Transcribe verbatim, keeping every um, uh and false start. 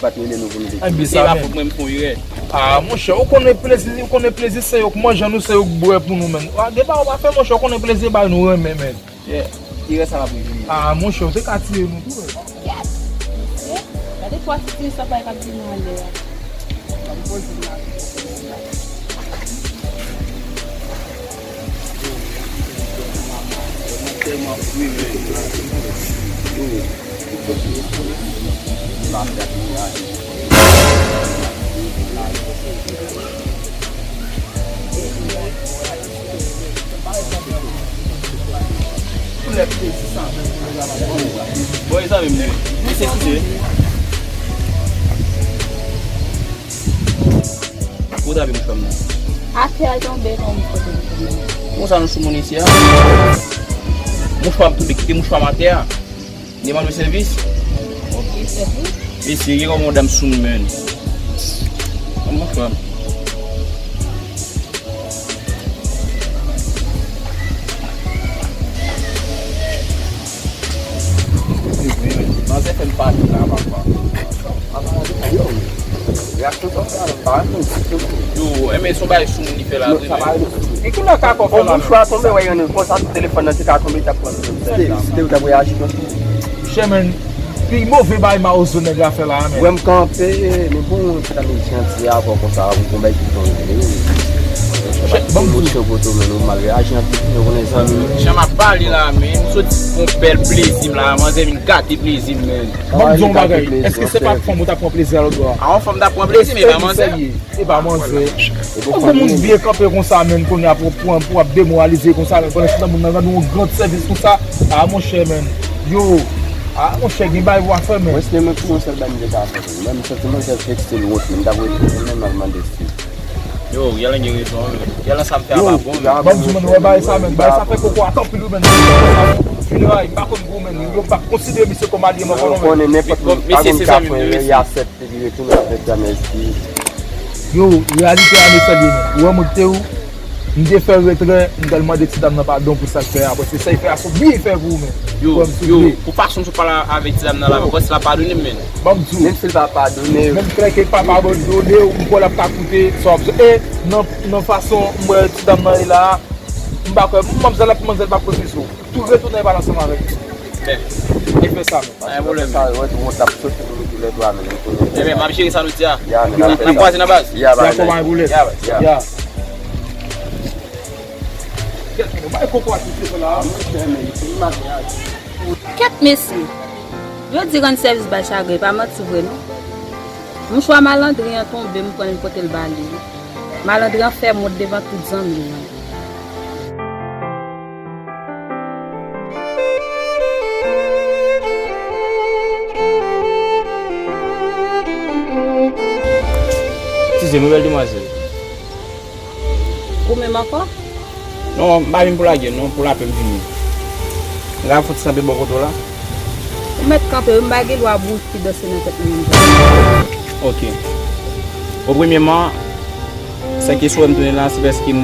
Sa te rele nou pou nou te... Ebyen, se pa fòt mwen, m fè yon erè. Ah, monchè, ou konnen plezi, ou konnen plezi se yo k manje nou, se yo k bwè pou nou, menn. Ah, gen bagay ou pa fè, monchè, ou konnen plezi bay nou renmen, menn. Yeah. Erè sa ap revini. Ah, monchè, ou te ka tiye nou tou, menn. Kèt! Mesye, gade twa ti sa bay k ap di nou anlè a. Ban m poze m la. Bon, e zanmi m, mesye, kite. Kote w t ap ye mouchwa m nan? Atè a l tonbe, non, m kote mouchwa m nan. Konsa nou sou moun isi a? Mouchwa m tonbe, kite mouchwa m atè a. Demann mwen sèvis? Ki sèvis? Mesye, gen kòman dam sou m, menn. Ban m mouchwa m. Manzè fè m pale la, papa. Yo, reyaksyon sa w fè a la, m pa renmen l ditou. Yo, enben, se yon bagay sou moun li fè la, tou, men. E ki lè kaka w fè la, men? Yon mouchwa tonbe, wè, yon konsa, tout telefòn nan te ka tonbe, t ap pran l. Si te, si te ou t ap reyaji konsa. Chè, men, pi move bagay mawozo nèg la fè la, men. Wè m kanpe, men bon, sa ta janti avè w konsa, ou konn bagay ki tonbe. Chè, ban m di w. Emosyon poto, men, ou mal reyaji anpil, men, ou konnen zanmi. Jan m ap pale la, men, m sot pran bèl plezi m la, manzè vin gate plezi m, men. Ban m di w yon bagay, èske se pa fanm ou t ap pran plezi a lòt bò a? A, yon fanm t ap pran plezi, men e pa manzè. E pa manzè. Yon gwo moun byen kanpe konsa, menn, kounye a pou, pou, pou ap demoralize konsa, menn, pandan se tan moun nan rann ou yon gran sèvis konsa. A, monchè, menn. Yo. A, monchè, gen bagay pou w ap fè, menn. Mwen, se menm pou yon sèl bagay m te ka fè, menn. Menm santiman, se fèk se l wont, menn. M t ap rete, menm, al mande eskiz. Yo, Yalan gen rezon, menn. Yalan sa m fè a pa bon, menn. Ban m di w, menn, wè bagay sa, menn. Bagay sa fè koko a tanpil, wi, menn. Fineray, m pa konn gou, menn. Yo pa konsidere misye kòm alye mwen, konnen, menn. Mesye, se zanmi m, mesye. Epi retounen avèk Jamel ki... Yo, reyalite a, mesye, li menm. Ou wè mwen kite ou, m te fè retrè, m t al mande ti dam nan padon pou sa l fè a. Paske sa l fè a, se byen fè pou ou menm. Yo, yo, pou fason m sot pale avèk ti dam nan la, mwen panse l ap padone m, menn. Ban m di w. Menm si l pa padone w. Menm klè ke l pa padone w, m kwè l ap ka koute sa w ap di. E nan, nan fason m wè ti dam nan ye la, m pa kwè, manzè la, manzè pa pran plis ou. Tou retounen pale ansanm avèk li. E fè sa, men. Pa gen pwoblèm. Sa, wont la ap soti pou nou tou lè twa, men. Ebyen, m ap jere sa nou di a. Ya, men, n ap kwaze nan baz. Ya, pa gen pwoblèm. Ya. Kèt, mesye. Yo di rann sèvis bay chagren, pa manti vre, non. Mouchwa malandren an tonbe, m pran l, m pote l ba li. Malandren an fè wont devan tout zanmi l. Eskize m wi, bèl demwazèl. Ou menm ankò? Non, m pa vin pou lagè, non, pou lapè m vini. M ka fouti kanpe bò kote w la. Ou mèt kanpe wi, m pa gen dwa bouti danse nan tèt moun jan. Ok. Bon, premyèman, sa ki sou m tounen la, se paske m